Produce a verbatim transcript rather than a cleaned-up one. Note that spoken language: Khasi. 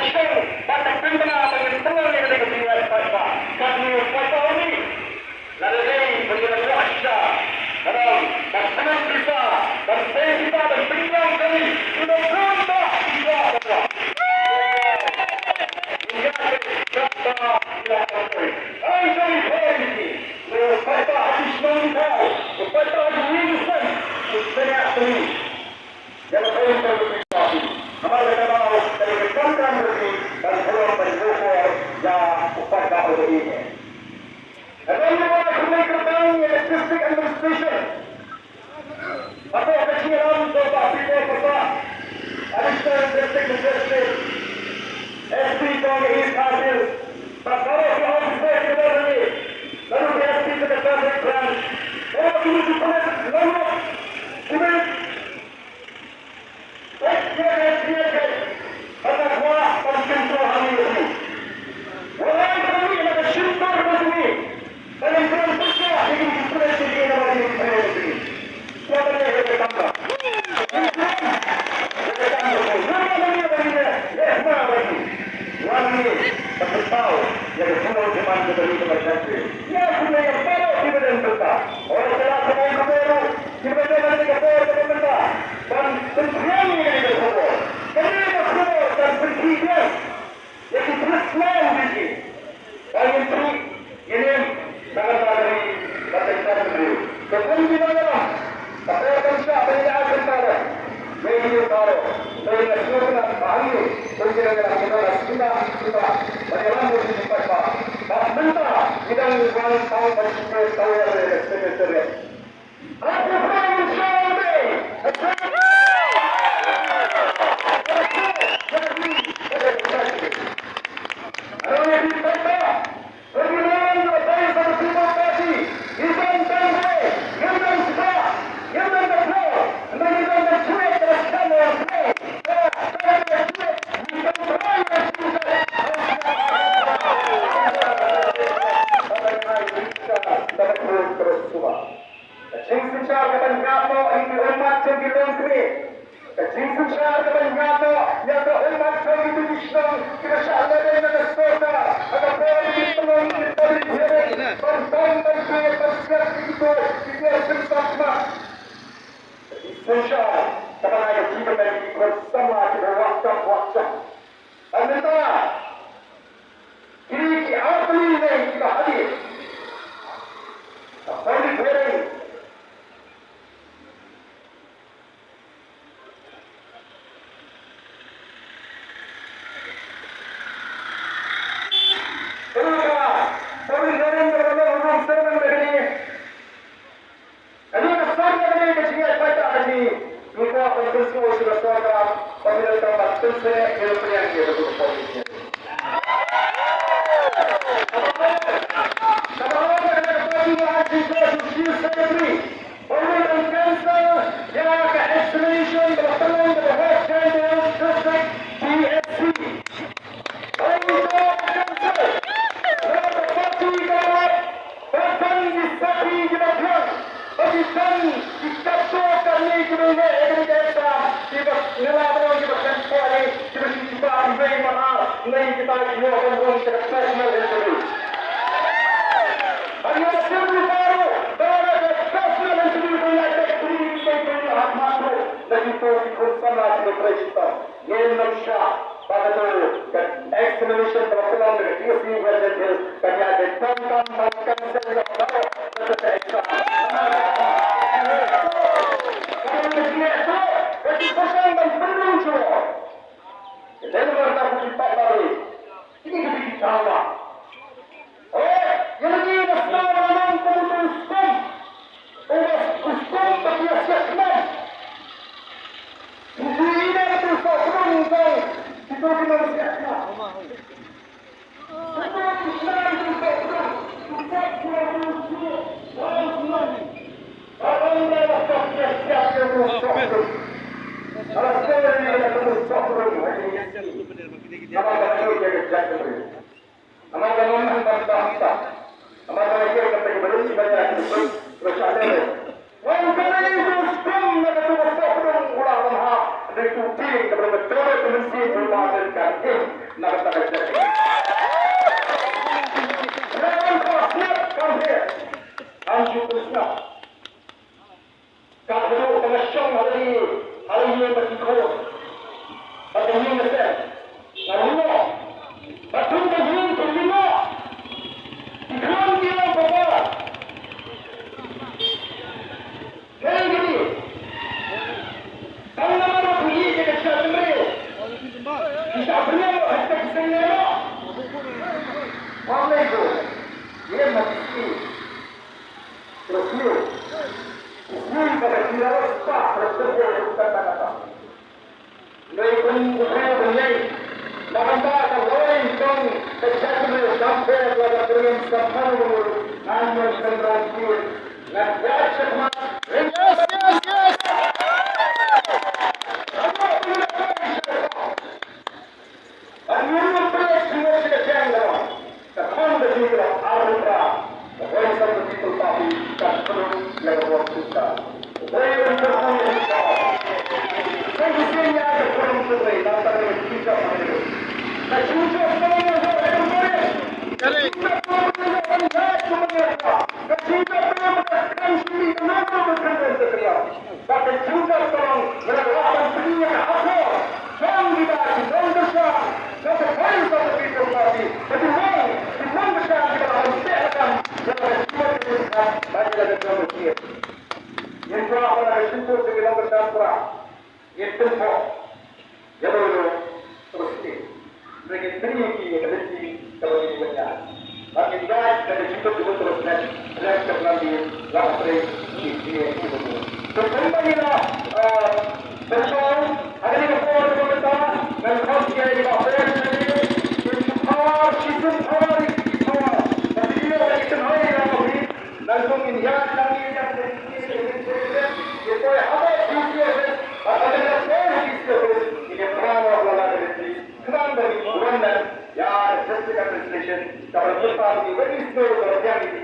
Shong, ban da pynbna, ban da pynlong ïa kane ka jingïaid paidbah. Katne u paidbah u mih. Lada dei ba ngi la kwah shisha, ban da pynlong pisa, ban pynlong pisa, ban pynlong kali, u nongpynlong pisa, ban da. Ïa, ïa, ïa, ïa, ïa, ïa, ïa, ïa, ïa, ïa, u paidbah ha ki shnong ki thaw, u paidbah ha ki ri ki sem, u paidbah ha ki ri. Ïa la pynlong pisa, namar kata ka daw, ka dei ka kam kam ka dei, ban pynlong ban pynlong ïa u paidbah u dei. Ka dei ïa ka dei ka dei ïa ka district administration. Hapoh ka jingïalam jong Bah Peter Passah, Additional District Magistrate, S P jong ka East Khasi Hills, bad baroh ki officer kiba don hangne, naduh ka S P jong ka Traffic Branch, baroh kine ki pulit lem bad kiba peit ïa ka jingïaid, bad nga kwah ban kyntu hangne ïa phi. Wat la phi ïa ka shyntur kaba jong ngi. Ba ngin kren pyrshah ïa kine ki pyrshah ïa kine ki pyrshah ïa kine. Ïa kane ïa ka tangka. Ïa ka tangka. Ïa kane ïa kane ïa kane ïa kane. Wan ngi ba pynpaw ïa ka jingong demand ka bari ka pyrshah. Ïa kane ïa baroh kiba don pyrshah. Ora sala ka ong ka baroh kiba don kane ka por kaba mynta. Ban pynphriang ïa kane ka khubor. Kane ka khubor ban pynphriang. Ïa ki businessman ki ki. Ba ngin pynïaid ïa ngin na ka bynta ka ri bad ka jaitbynriew. Te kum ki nongïalam, ka por kam shah ba ngin ai bynta ïa ki baroh. Te nga sngewtynnat ba hangne kum ki nongïalam ki nongïalam sngewbha sngewbha ban ïalam ïa ki paidbah. Bad mynta ngi dang wan tang ban shu peit tang ïa ka secretariat. Ka jingsynshar ka ban ïaid noh ïa ki ummat jong ki longkmie. Ka jingsynshar ka ban ïaid noh ïa ka ummat jong ki shnong kiba shah lehbeiñ na ka sorkar. Ha ka por ba ki pynlong ïa ki public hearing ban pom ban peit ban siat ïa kito ki ïar pynshong khmat. Ka jingsynshar ka ban ai ïa ki ban ai ïa ki khun samla kiba wad jam wad jam. Bad mynta kine ki artylli ngi kiba ha ïing ka public hearing. Kane ka public hearing kaba long ha Rongsoilang kane. Kane ka sorkar, kane ka jingïaid paidbah kane, ngi kwah ban pynsngew sha ka sorkar ba ki donkam ban pynsngew ïa ka pyrshah ïa ka policy. Kaba ar ka party la ai jingkyrkhu sha u Chief Secretary ba un cancel ïa ka examination ba la pynlong da ka West Jaintia Hills District P S C. Ba ngi kwah ban cancel. Namar ka party ka la ong ba don ki sakhi kiba biang, ba ki don ki katto katne kiba ïaleh ïa kane ka exam, kiba ngi la ban ong kiba kynphah ïa kiba shu jubab iwei iwei ar, ne kita ki ïoh ban rung sha ka personal interview. Ba ngi la pynbna ruh ba ka personal interview ba ngi la ïa pynbna ruh na kito ki khun samla kiba trei shitom. Ngin ym shah ba kato ka examination ba la pynlong da ka T S C West Jaintia Hills kan ïa ka donkam ban cancel ïa ka baroh kata ka exam. Namar kata ka dei ka jingeh ka jingpyrshang ban pynrung jubor. Ka dei namar kata ka jingpait baroh. Kine ki dei ki dawa. Hooid, ïa lade nga sngewbha ban ong kum uto u skum. Uba u skum ba ki ïa siat kmen. Ngi ïohi na kito ki sohkdung jong kito ki nongsiat kmen. Kito ki sohkdung, ki sohkdung, ki sohkdung. Namar ba ngam nang ban bam ta. Namar ba ngim nang ban bam ta. Wan kane u skum na katu ka sohkdung u la wan ha. Dei tu tieng kaba dei ka mynsiem u la dei ka tieng. Na kata ka jaka. Ka haduh ba nga shong ha la ïing, ha la ïing ba ki khun. Ba ka ïing ka sem. Nga lyngngoh. Ba kum ka ïing ka lyngngoh. Ki khun ki long papa. Hei kine. Tang namar ba phi ïeit ïa ka jaitbynriew. Phi shah bniah ïa ka jaitbynriew. Pha lei ko. Ïa ma ki. Terus ni. Ni ba ka jingïaroh spah terus terus terus kata-kata. Noi kum u briew u nyei. Na ka bynta ka lawei jong ka jaitbynriew, dang pher la ka pyrshah sa mano mano. Ngan ïa shynrang kiew. Ngan ïa shynrang. Yes, yes, yes. Ban ïoh pyrshah jingmut sha ka jingïaroh. Ka khon ka jingïaroh arphew phra. Ka Voice of the People Party ka kynnoh ïa ka bor pisa. Ka Voice of the People Party. Ka jingïaroh ka khon ka jingïaroh ka pisa. Ka jingïaroh ka jingïaroh ka jingïaroh. Correct. Ka jingïaroh ka jingïaroh. Ba ka jingkyrpad ka long, nga la wan ban pyni ïa ka akor jong kita ki nongkyrshan jong ka Voice of the People Party, ba ki long ki nongkyrshan kiba la wan teh lakam ïa la ka jingkyrpad ba ïa la ka jong ka jingkyrpad. Ngin kwah ba la ka shyntur jong ki nongkyrshan Prah. Ngin pynphoh ïa la ka state. Hynrei ngin pyni ïa ki ïa ka lynti kaba ngin ïa. Bad ngin ïaid da ka jingkut jingmut kaba slet, slet ka plan dien, la ka trei ki jingeh kiba bun. To kumba ngi la, ah, pynshong ha kane ka por kaba mynta, ngan khot ïa i Bah Paish Shanlyn, in shu power, shu power, in shu power. Ba ki ïoh ba ki kynhoi ïa ka phi. Nangta ngin ïaid nangta ïa ka phi. Ïa poi ha ka D C office, ha ka D C office, ïa ka plan of la ka phi. Khnang ba ngin wan nang ïa ka district administration, kaba mynta ngi wan ngi sngewthuh ba ïa ngi